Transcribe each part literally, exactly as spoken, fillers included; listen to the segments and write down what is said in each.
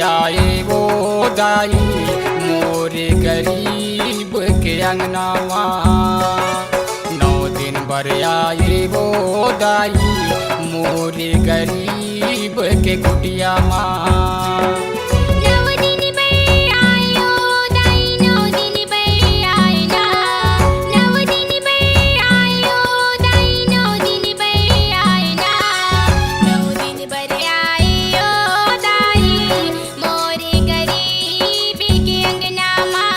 आए वो दाई मोरे गरीब के अंगना मा। नौ दिन बर आए वो दाई मोरे गरीब के कुटिया मा। नौ दिन बर आए ओ दाई, नौ दिन बर आए ना। नौ दिन बर आए ओ दाई, नौ दिन बर आए ना। नौ दिन बर आए ओ दाई, मोरे गरीब के अंगना मा।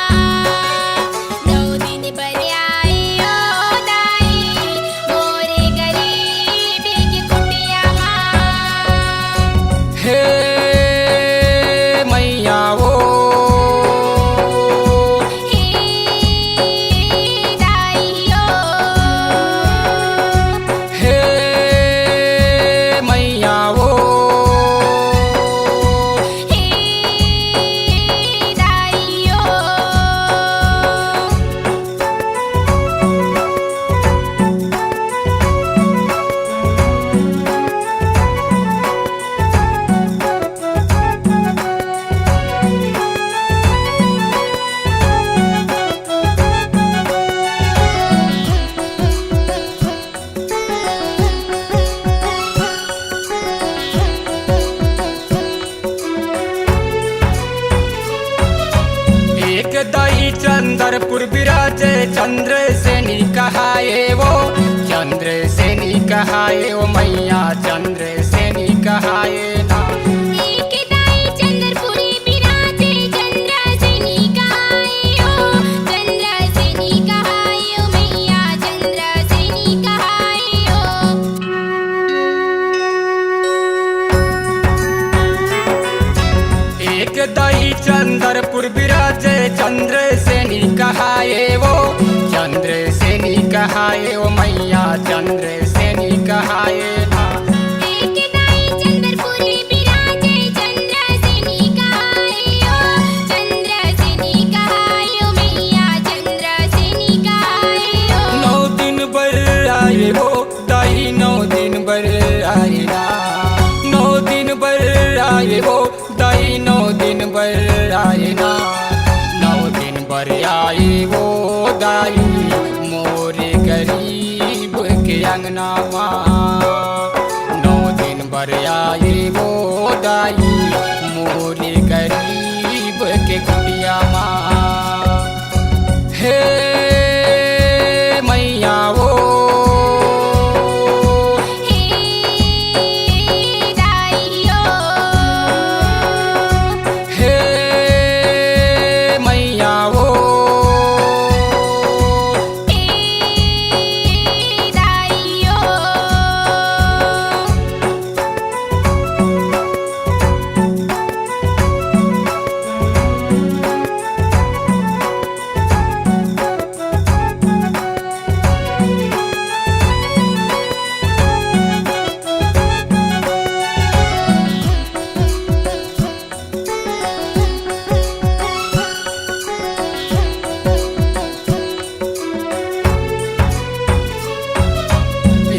नौ दिन बर आए ओ दाई, मोरे गरीब के कुटिया मा। हे मैया ओ, हे दाई ओ, हे मैया ओ, हे दाई ओ। एक दाई चंद्रपुर बिराजे, चंद्रसेनी कहाए वो, चंद्रसेनी कहाए वो मैया, चंद्रसेनी कहाए ना। एक दाई चंद्रपुरी बिराजे, चंद्रसेनी कहाए ओ, चंद्रसेनी कहाए ओ मैया, चंद्रसेनी कहाए ओ। एक दाई चंद्रपुर बिराजे, चंद्रसेनी कहाए वो, चंद्रसेनी कहाए वो मैया, चंद्रसेनी कहाए ना। एक दाई चंद्रपुरी बिराजे, चंद्रसेनी कहाए ओ, चंद्रसेनी कहाए ओ मैया, चंद्रसेनी कहाए ओ। नौ दिन बर आए वो दाई, नौ दिन बर आए ना। नौ दिन बर आए वो दाई, नौ दिन बर आए ना। नौ दिन बर आए वो दाई, मोरे गरीब के अंगना मा। नौ दिन बर आए वो दाई, मोरे गरीब के कुटिया मा। हे मैया ओ, हे दाई ओ, हे मैया ओ, हे दाई ओ।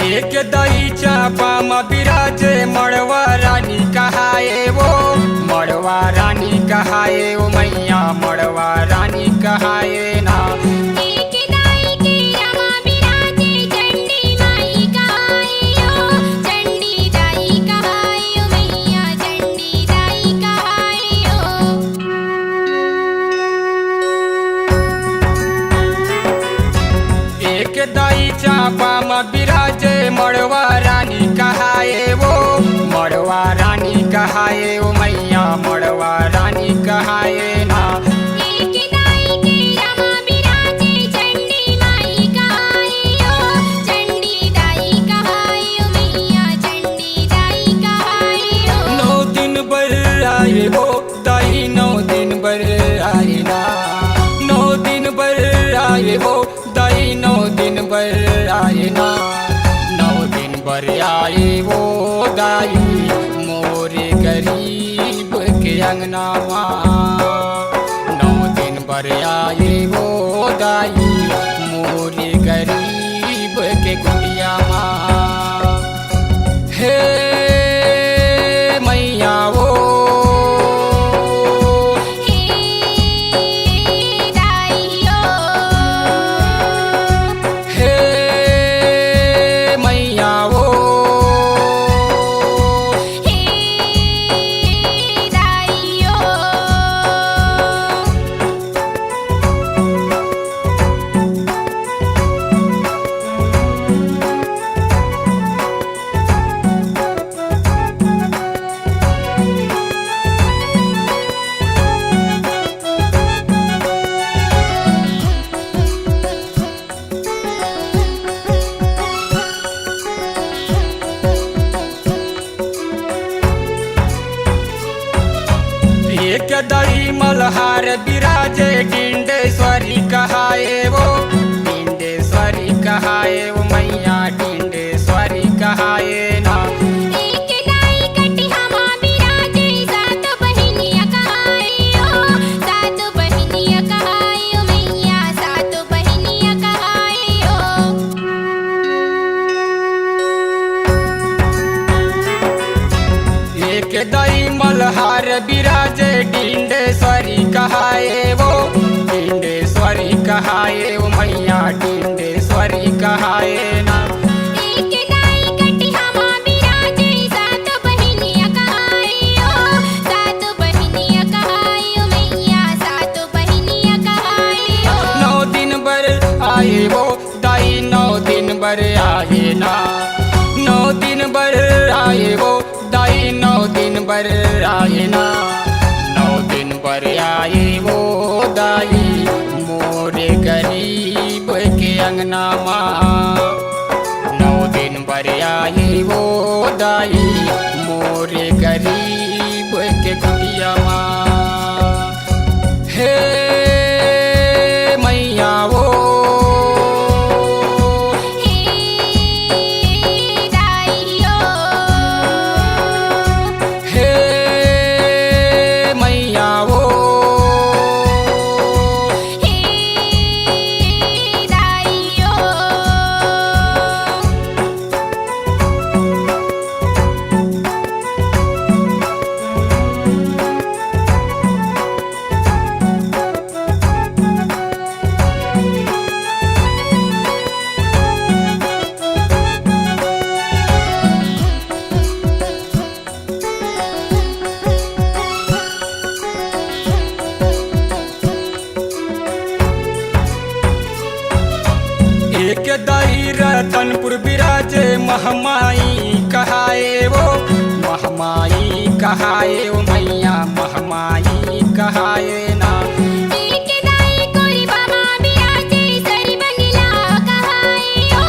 एक दाई चांपा म बिराजे मड़वा रानी कहाए वो, मड़वा रानी कहाए ओ मैया, मड़वा रानी कहाए ना। एक दाई के रमा बिराजे चंडी माई कहाए ओ, चंडी दाई कहाए ओ मैया, चंडी दाई कहाए ओ। एक दाई चांपा म बिराजे मड़वा रानी कहाए वो, मड़वा रानी कहाए ओ मैया, मड़वा रानी कहाए ना। एक दाई के रमा बिराजे चंडी माई कहाए ओ, चंडी दाई कहाए ओ मैया, चंडी दाई कहाए ओ। नौ दिन बर आए वो दाई, नौ दिन बर आए ना। नौ दिन बर आए वो दाई, नौ दिन बर आए ना। नौ दिन बर आए वो दाई, मोरे गरीब के अंगना मा। नौ दिन बर आए वो दाई, मोरे गरीब के कुटिया मा। हे मैया ओ, हार बिराजे डिंडेश्वरी कहाए वो, डिंडेश्वरी कहाए वो मैया, डिंडेश्वरी कहाए ना। एक दाई कटिहा मा बिराजे, सात बहिनिया कहाए ओ, सात बहिनिया कहाए ओ मैया, सात बहिनिया कहाए ओ। एक दाई मल्हार बिराजे, डिंडेश्वरी कहाए वो, डिंडेश्वरी कहाए वो मैया, डिंडेश्वरी कहाए ना। एक दाई कटिहा मा बिराजे, सात बहिनिया कहाए ओ, सात बहिनिया कहाए ओ मैया, सात बहिनिया कहाए ओ। नौ दिन बर आए वो दाई, नौ दिन बर आए ना, नौ दिन बर आए वो दाई, नौ दिन बर आए ना, नौ दिन बर आए वो दाई, मोरे गरीब के अंगना मा। नौ दिन बर आए वो दाई, मोरे गरीब के कुटिया मा। हे मैया वो, हे दाई ओ, हे मैया वो, हे दाई ओ। एक दाई रतनपुर बिराजे, महमाई कहाए वो, महमाई कहाए वो मैया, महमाई कहाए ना। एक दाई कोरी बाबा बिराजे, सरी बंगला कहाए ओ,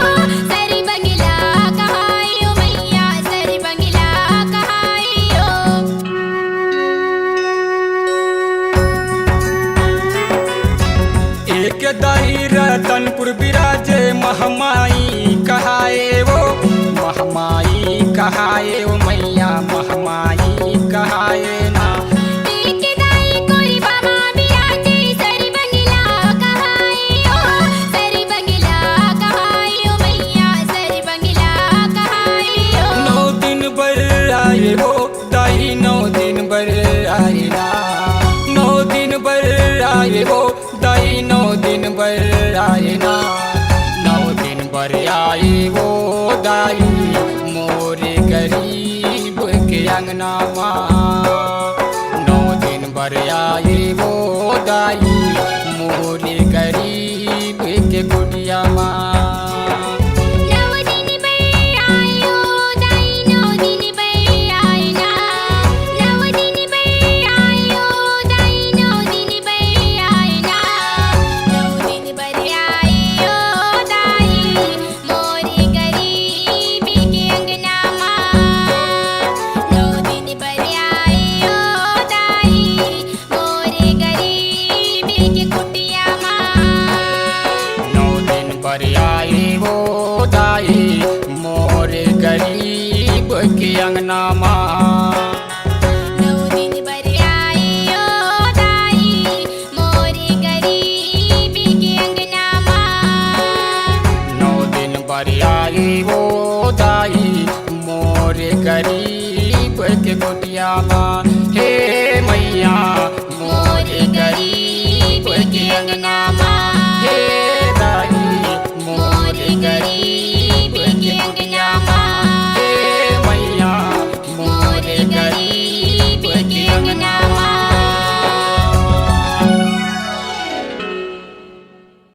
सरी बंगला कहाए ओ मैया, सरी बंगला कहाए ओ। एक दाई रतनपुर बिराजे, महमाई कहाए वो, महमाई कहाए वो मैया, महमाई कहाए ना। एक दाई कोरी बाबा बिराजे, सरी बंगला कहाए ओ, सरी बंगला कहाए ओ मैया, सरी बंगला कहाए ओ। नौ दिन बर आए वो दाई, नौ दिन बर आए ना, नौ दिन बर आए वो दाई, नौ दिन बर आए ना, नौ दिन बर आए वो दाई, मोरे गरीब के अंगना मा। नौ दिन बर आए वो दाई, मोरे गरीब के कुटिया मा। नौ दिन बर आए ओ दाई, नौ दिन बर आए ना, नौ दिन बर आए ओ दाई, नौ दिन बर आए ना, नौ दिन बर आए ओ दाई, मोरे गरीब के अंगना मा। नौ दिन बर आए ओ दाई, मोरे गरीब के कुटिया मा। नौ दिन बर आए वो दाई, मोरे गरीब के अंगना मा। नौ दिन बर आए ओ दाई, मोरे गरीब के अंगना मा। नौ दिन बर